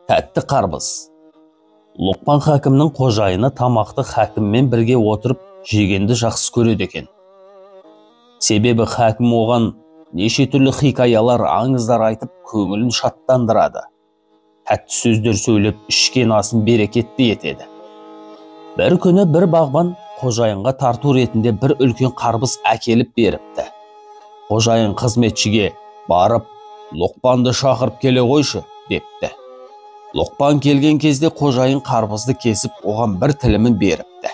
Тәтті қарбыз. Лұқпан хакімнің қожайыны тамақты хакіммен бірге отырып жегенді жақсы көреді екен. Себебі хакім оған неше түрлі хикаялар, аңыздар айтып көңілін шаттандырады. Тәтті сөздер сөйлеп ішкен асын берекетті етеді. Бір күні бір бағбан қожайынға тарту ретінде бір үлкен қарбыз әкеліп беріпті. Қожайын қызметшіге барып, Лұқпанды шақырып келе қойшы, депті. Лұқпан келген кезде қожайын қарбызды кесіп оған бір тілімін беріпті.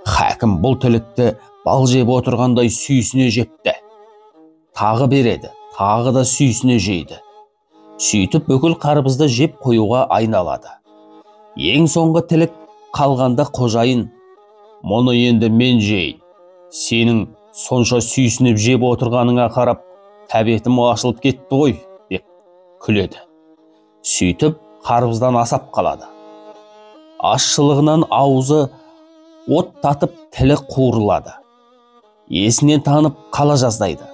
Хакім бұл тілікті бал жеп отырғандай сүйсіне жепті. Тағы береді, тағы да сүйсіне жейді. Сөйтіп бүкіл қарбызды жеп қоюға айналады. Ең соңғы тілік қалғанда қожайын, мұны енді мен жейін. Сенің сонша сүйсініп жеп отырғаныңа қарап, тәбетім ашылып кетті ғой, деп күледі. Сөйтіп қарбыздан асап қалады. Ащылығынан аузы от татып, тілі қуырылады. Есінен танып қала жаздайды.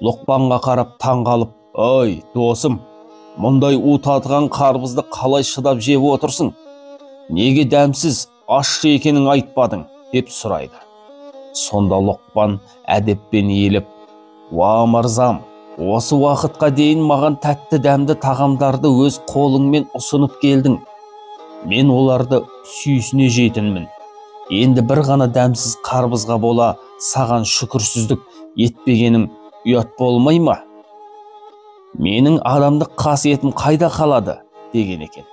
Лұқпанға қарап таң қалып, «Ой, досым, мұндай у татыған қарбызды қалай шыдап жеп отырсың? Неге дәмсіз, ащы екенін айтпадың?» деп сұрайды. Сонда Лұқпан әдеппен иіліп, «Уа, мырзам, осы уақытқа дейін маған тәтті дәмді тағамдарды өз қолыңмен ұсынып келдің. Мен оларды сүйсіне жейтінмін. Енді бір ғана дәмсіз қарбызға бола саған шүкірсіздік етпегенім ұят болмай ма? Менің адамдық қасиетім қайда қалады?» деген екен.